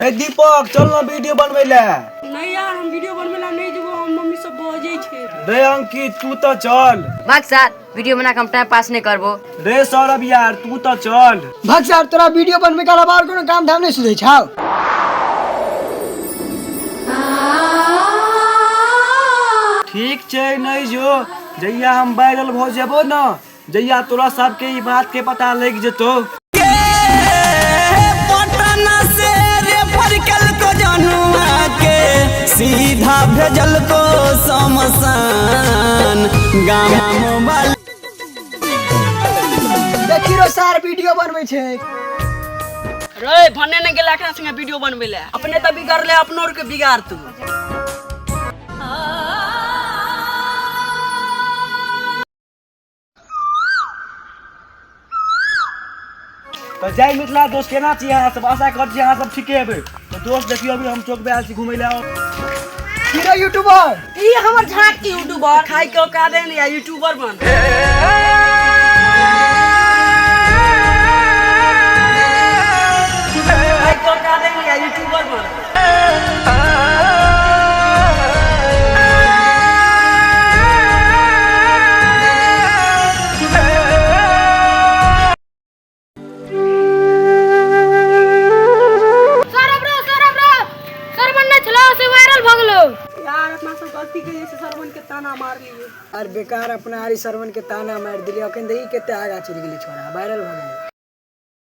ए दीपक, चल ना वीडियो बनबै ले। नहीं यार, हम वीडियो बनबै ला नहीं जेबो, हम मम्मी सब बजै छै। रे अंकित, तू तो चल। भाग सार, वीडियो बना के हम टाइम पास नहीं करबो। रे सौरभ यार, तू तो चल। भाग सार, तोरा वीडियो बनबै के अलावा और कोनो काम धाम नहीं सुझै छौ? ठीक छै, नहीं जो। जहिया हम वायरल भऽ जेबो न, जहिया तोरा सबके ई बात के पता लागि जेतौ। पटना से रेफर केलको जनुआ के, सीधा भेजल को शमशान गाम वाला। देखी रो सार, वीडियो बनबै छै। रे भने ने गेला एकरा संगे वीडियो बनबै ले, अपने तऽ बिगड़ले, अपनो आर के बिगाड़ तू। तऽ जय मिथिला दोस्त, केना छी अहाँ सब? आशा करै छी अहाँ सब ठीके हेबै। तऽ दोस्त देखियौ, अभी हम चौक पे आयल छी घुमै लए। की रे यूट्यूबर? ई हमर झाँक के यूट्यूबर खाइ के औकात है या यूट्यूबर बन। खाइ के औकात है या यूट्यूबर बन। सौरभ रो, सौरभ रो, सरवन नहि छलो से वायरल भऽ गेलो। यार, अपना सब गलती के से सरवन के ताना मार लिए। आर बेकार अपना आरी सरवन के ताना मारि दिलियै, अखन देखी कते आगा चलि गेलै छोड़ा, वायरल भऽ गेलै।